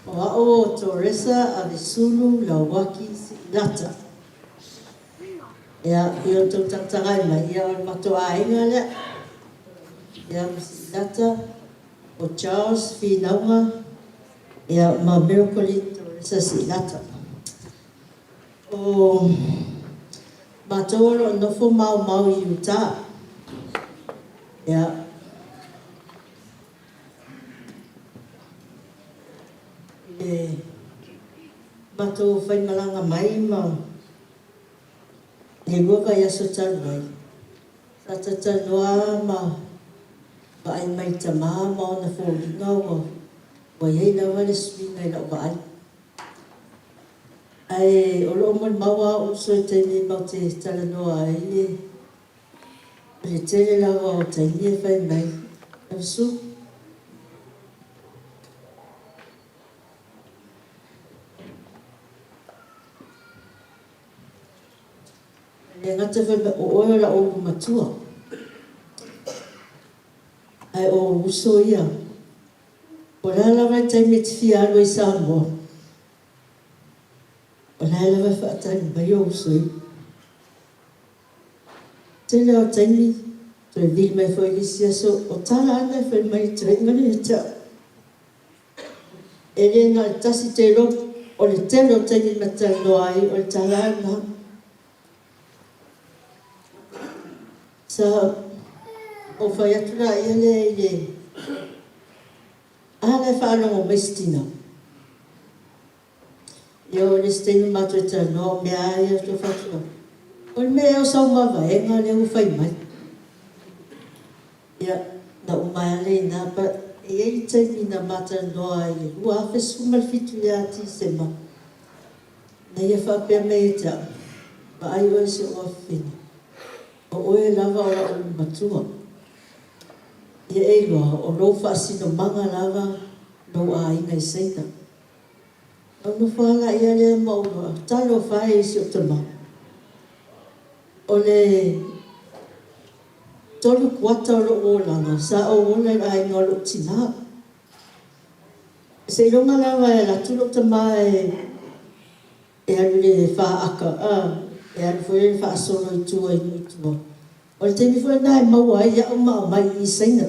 O au o Toresa Avesulu Lauaki Siilata. Ia, i o outou tagatagai mai, ia o le matou aiga lea. Ia, ma Siilata, o Charles Finauga, ia ma Miracle Toresa Siilata. O matou o lo o nofo maomao i Utah. Ia, i le matou faimalaga mai ma le 2 vaiaso talu ai, sa talatalanoa ma vaai mai i tama ma ona foliga ua i ai lava le suiga i lau vaai. Ae o loo molimau lava ou uso i taimi matou te talanoa ai i le tele lava o taimi e fai mai, Avisu, e le gata fai mai o oe o lau ulu matua, ae o ou uso ia. Po o le a lava le taimi e te fia alu ai i Samoa, o la e lava e faatali mai ou uso ia. Tele lava o taimi, toe vili mai foi i le isi aso, o tala lava na e fai mai e tuuaiga lea ia te au. E le na o le tasi te iloa, o le tele o taimi ma te talanoa ai, o le tala lava lena. Sa ou fai atu laia lea i le, a la e faalogo mai si tina. Ia oo i le isi taimi matou talanoa, o mea lava ia ou fai atu, o le mea ea o sau mavaega lea ua fai mai? Ia, na uma ai lava lea i ina. But e i ai le taimi na ma talanoa ai i le 2017 ia Tesema, na ia faapea mai ia te au, vaai oe i si ou afafine, o oe lava o lau ulu matua. Ia e iloa, o lou faasinomaga lava lou aiga i Saina. Ona ou nofo lava lea ma ou talofa e i si ou tama. O le 3 kuata o lou olaga sa ou ola i le aiga o lou tina. Seiloga lava e alu atu lou tama e alu i le faata e alu foi lele faasolo i tua i nuu i tua, o le taimi foi lena e maua ai au ma aumai i i Saina.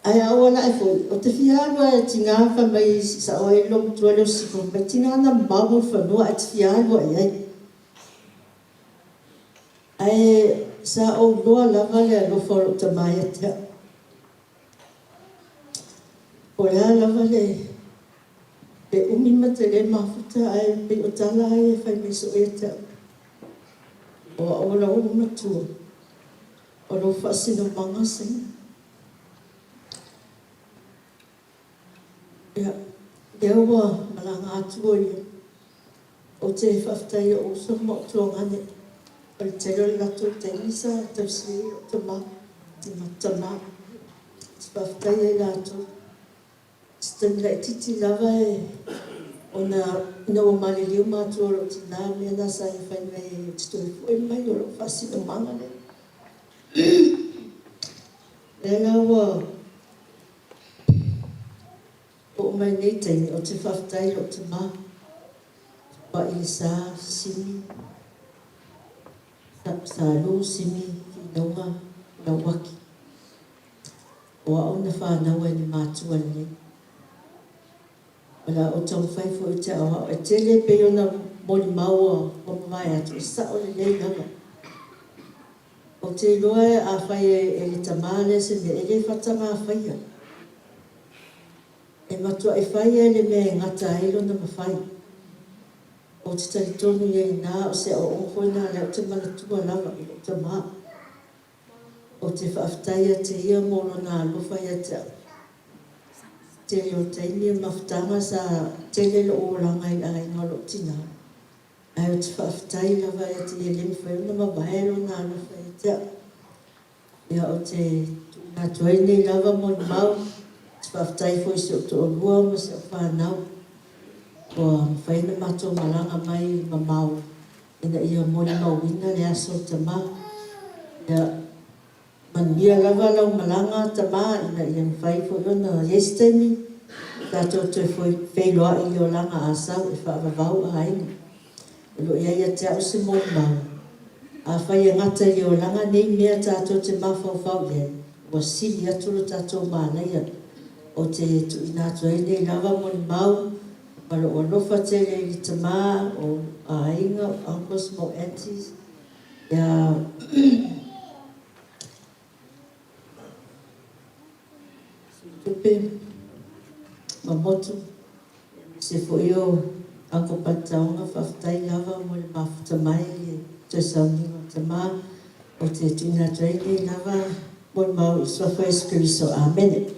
Ae a ou ala'e foi, ou te fia alu lava e tiga ona fai mai sao ai le olomatua lea o Sifo, fai mai, e tiga ona mamao Mulifanua ae e te fia alu lava i ai. Ae sa ou iloa lava le alofa o lou tama ia te au. Po o le a lava le umi ma te le mafuta ae pei o tala lava ia e fai mai soo ia te au, o au o lau olomatua, o lou faasinomaga Saina. Ia, lea ua malaga atu o ia. Ou te faafetai i ou uso ma ou tuagane, o le tele o le latou taimi sa tausi ai lou tama, le matou tama. Ou te faafetai ai ia latou. O se taimi laitiiti lava ona ina ua maliliu matua o lou tina, o le mea lena sa ia fai mai ai ou te toe foi mai, o lou faasinomaga lea. O lea la ua oo mai lenei taimi, ou te faafetai i lou tama, Tupai Lesa Simi, Salu Simi Finauga Lauaki. O au na fanau ai i le matua lelei. O le a ou taumafai foi ou te aoao. E tele e pei ona molimau ua mavae atu, e sao lelei lava. Ou te iloa afai e le tama lea se mea, e le faataga faia. E matuai fai lava le mea e gata ai lona mafai. Ou te talitonu i ai ina o se aoaoga foi lena o lea ou te manatua lava i lou tama. Ou te faafetai ia te ia mo lona alofa ia te au. Tele o taimi o mafutaga sa tele lou olaga i le aiga o lou tina, ae ou te faafetai lava ia te ia e le mafai ona mavae lona alofa ia te au. Ia ou te tuuina atu ai nei lava molimau, ou te faafetai foi i si ou toalua ma si au fanau ua mafai ona matou malaga mai mamao ina ia molimauina le aso o tama. Ia manuia lava lau malaga tama ina ia mafai foi ona i ai se taimi. Tatou toe feiloai i le olaga a sau e faavavau aiga. O lo o i ai ia te au se molimau, afai e gata i le olaga nei mea tatou te mafaufau i ai, ua sili atu lo tatou manaia. Ou te tuuina atu ai nei lava molimau ma lou alofa tele i le tama, o aiga, o uncles ma aunties, ia Tupe ma Motu, aemaise foi o Uncle Pataoga, faafetai lava mo le mafuta mai i le toe sauniga o Tama. Ou te tuuina atu ai lenei lava molimau i le Suafa o Iesu Keriso. Amene.